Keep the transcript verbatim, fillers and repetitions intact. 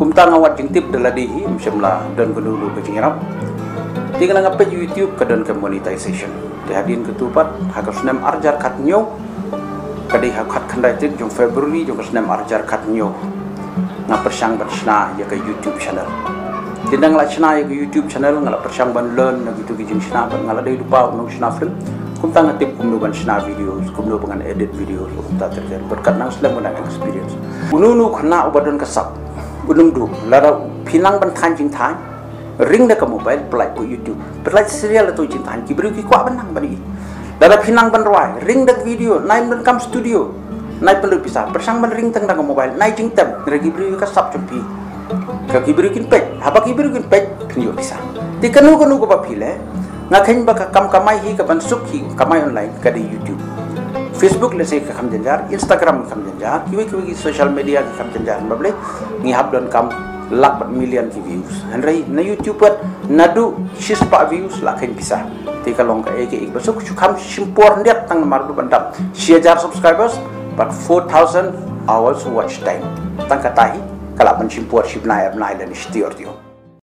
Kumta nga wad jingtip da lade hi, ym shym la don kano kano ka jingïarap. Te nga la nga peit YouTube ka don ka monetization. Te hadien katu pat, ha ka snem arhajar khathynñiew, ka dei ha khatkhyndai tarik jong February jong ka snem arhajar khathynñiew, nga pyrshang ban shna ïa ka YouTube channel. Te nga la shna ïa ka YouTube channel, nga la pyrshang ban learn na kitu ki jingshna, bad nga la dei lypa u nongshna film. Kumta nga tip kumno ban shna videos, kumno ban edit videos, kumta ter ter. Bad kat nang slem ban experience. Uno uno u khynnah uba don ka sap, u nym duh, lada phi nang ban thaiñ jingthaiñ, ring da ka mobile, pynlait put YouTube. Pynlait serial, hato jingthaiñ, ki briew ki kwah ban nang ban ïohi. Lada phi nang ban rwai, ring da ka video, nai ban kam studio, nai pynlut pisa. Pyrshang ban ring tang da ka mobile, nai jingtem, hynrei ki briew ka sap jong phi. Ka ki briew kin peit, haba ki briew kin peit, phin ïoh pisa. Te kano kano kaba phi leh, nga kheiñ ba ka kam kamai hi, ka ban suk hi, kamai online, ka dei YouTube. Facebook lehse ka kham jynjar, Instagram ka kham jynjar, kiwei kiwei ki social media ki kham jynjar, balei ngi hap donkam lak bad million ki views. Hynrei na YouTube pat, naduh shispah views la kheiñ pisa. Te ka long kaei kaei kaba suk, shu kham shim por khyndiat tang namar ba ban dap shi hajar subscribers, but four thousand hours watch time. Tang kata hi ka lah ban shim por shi bnai, ar bnai lane shi taïew, ar taïew.